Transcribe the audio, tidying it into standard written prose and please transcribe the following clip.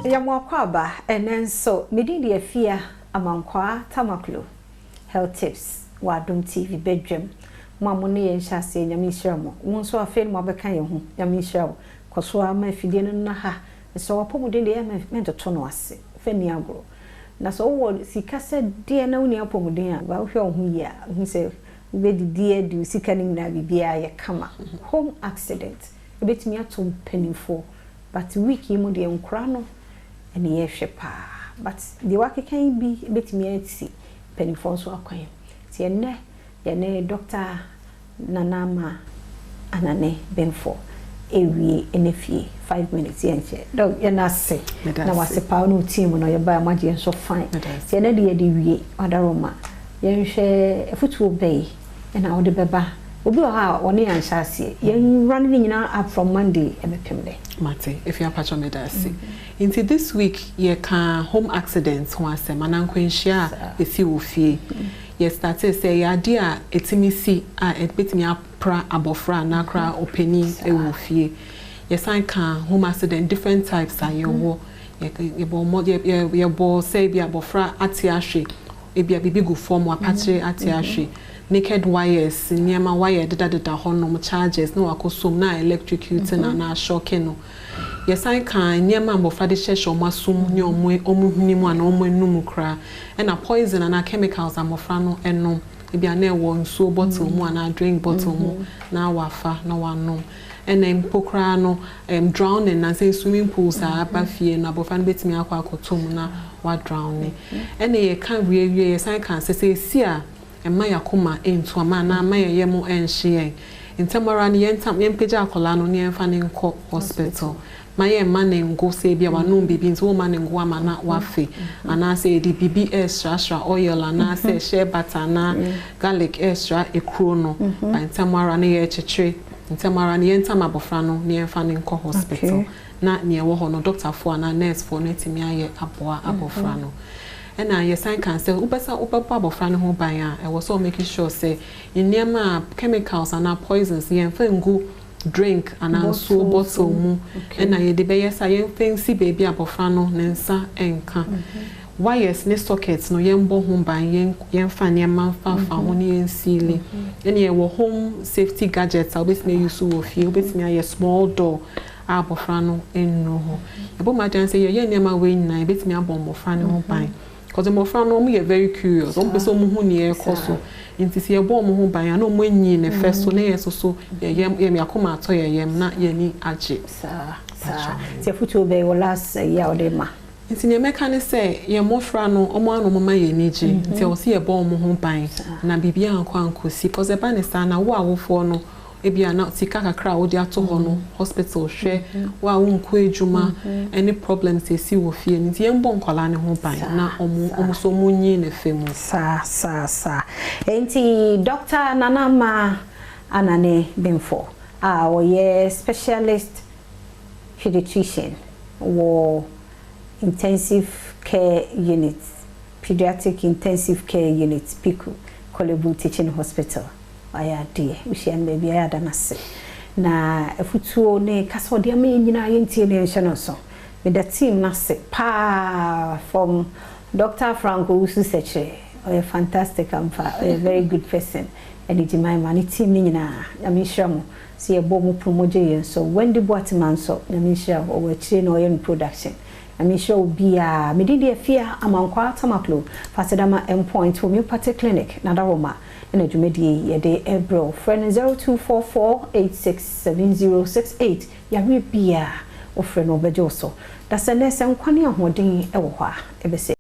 Yɛ mo akwaaba ɛnɛ nso. Medin de Afia Amankwaa Tamaklo. Health Tips wɔ Adom TV badwam. Mo a mo ne yɛn hyɛ aseɛ, Nyame nhyira mo. Mo nso afei no mo abɛka yɛn ho, Nyame nhyira wo. Kɔ so ara ma afidie no nna ha. Sɛ w'apɔmuden deɛ, ɛyɛ a mɛntoto no ase. Fa nni agorɔ. Na sɛ wowɔ sika sɛ deɛ na wonni apɔmuden a, wohwɛ wo ho yie a, wohu sɛ wobɛdidi adi wo sika no nyinaa, biribiara yɛ kama. Home accident ɛbɛtumi ato mpanimfoɔ, but week yi mu deɛ, nkora no ɛne yɛhwɛ paa, but deɛ wakeka yi bi bɛtumi asi mpanimfoɔ nso akwan. Nti ɛnnɛ yɛne Dr. Nana Ama Anane Benfo ewie ɛne fie 5 minutes yɛnkyɛ. Doc, yɛn ase na wase paa ne team no yɛbaa mo agye nso fine. Nti ɛnɛ de yɛde wie ɔdaroma, yɛnhwɛ afutuo bɛyi ɛna wode bɛba. Obi wɔ hɔ a ɔne yɛn ahyɛ aseɛ, yɛn run ne nyinaa up from Monday ɛbɛpem dɛ. Mate, efi apatwɔ, meda ase. Nti this week yɛka home accident ho asɛm anaa nkwanhyia a ɛsi wɔ fie. Yɛ start sɛ ɛyɛ adeɛ a ɛtumi si a ɛbɛtumi apra abɔfra anaa koraa ɔpanin ɛwɔ fie. Yɛsan ka home accident different types a yɛwɔ. Yɛbɔ sɛ ebi abɔfra ate ahwe, ebi a biribi gu fam wapakyere ate ahwe, naked wires, nneɛma wire dedadeda hɔnom, chargers na wakɔ som na electrocute na anaa shocking no. Yɛsan ka nneɛma a mmɔfra de hyehyɛ wɔn asom ne wɔn hwene mu anaa wɔn anum koraa, ɛna poison anaa chemicals a mmɔfra no nom, ebi a na ɛwɔ nsuo bottle mu anaa drink bottle mu na wafa na wanom, ɛna mpo koraa no drowning na sɛ swimming pools a aba fie no, abɔfra no bɛtumi akɔ akɔtɔ mu na wadrown. Ɛna yɛka wiewie, yɛsan ka sɛ esi a ɛma yɛakoma ntu ama anaa ama yɛyɛ mo ɛnhye yɛn ntɛm ara no, yɛntam yɛmpagya akwadaa no na yɛmfa ne nkɔ hospital. Ma yɛmma ne ngo sɛ ebi a wanom biribi nti wɔma ne ngo ama na wafe, anaasɛ yɛde biribi ɛresrasra oil anaasɛ shea butter anaa garlic ɛresra ekuro no ba. Ntɛm ara no yɛrekyekyere, ntɛm ara no yɛntam abɔfra no na yɛmfa ne nkɔ hospital na nea ɛwɔ hɔ no, doctorfoɔ anaa nursefoɔ no atumi ayɛ aboa abɔfra no. Ɛna yɛsan ka sɛ wobɛsa wobɛbɔ abɔfra no ho ban a, ɛwɔ sɛ ɔmake sure sɛ nneɛma a chemicals anaa poisons, yɛmfa ngu drink anaa nsuo bottle mu, ɛna yɛde bɛyɛ sa yɛmfa nsi baabi abɔfra no ne nsa nka. Wires ne sockets no, yɛmbɔ ho ban, yɛmfa nneɛma mfafa ho ne yɛnseal. Ɛne yɛwɔ home safety gadgets a wobɛtumi ayi so wɔ fie. Wobɛtumi ayɛ small door a abɔfra no nnuru hɔ. Yɛbɔ mu adwene sɛ yɛyɛ nneɛma wei nyinaa, yɛbɛtumi abɔ mmɔfra no ho ban, because mmɔfra no, wɔn yɛ very curious, wɔn pɛ sɛ wɔn hu nea ɛrekɔ so. Nti sɛ yɛbɔ wɔn ho ban a, na wɔn anyi ne fɛ so na yɛn nso so yɛyɛ yɛn akoma atɔ yɛn yam na yɛn ani agye. Saa nti afutuo bɛyɛ wɔ last yi a wɔde ma? Nti nea mɛka ne sɛ yɛn mmɔfra no, wɔn ano ma yɛn ani gye, nti ɛwɔ sɛ yɛbɔ wɔn ho ban na biribi ankɔ ankɔsi, because ɛba ne saa na wo awofoɔ no, ebi a na sika kakra a wode ato hɔ no, hospital hwɛ wo a wonkɔ adwuma, ɛne problems esi wɔ fie no. Nti yɛmbɔ nkwadaa ne ho ban na ɔmo nso ɔmo nyi ne fɛ mu. Saa nti Dr. Nana Ama Anane Benfo a ɔyɛ specialist pediatrician wɔ intensive care unit, pediatric intensive care unit, PICU, Korle Bu Teaching Hospital, wayɛ adeɛ. Wohyia no baabi a, yɛada no ase na afutuo ne kasa ɔde ama yɛn nyinaa, yɛntie ne yɛnhyɛ no nso. Meda team no ase paa, from Dr. Franco Wusu Sɛkyerɛ, ɔyɛ fantastic ampa, ɔyɛ very good person, ɛne Gyemaima ne team no nyinaa. Nyame nhyira mo sɛ yɛbɔ mu promo gye yɛn so. Wendy Boatema nso, Nyame nhyira wo, ɔwɔ akyire na ɔyɛ no production. Nyame nhyira wo biaa. Mede deɛ Fia Amankwaa Tamaklo, Fasedama Endpoint Homeopathy Clinic na Daroma ɛna dwumadie yi yɛde ɛbrɛ wo. Frɛ no 0244867068. Yareɛ biaa wofrɛ no, ɔbɛgye wo so. Da sɛ nɛ sɛ nkwa ne ahoɔden ɛwɔ hɔ a, ɛbɛsɛ.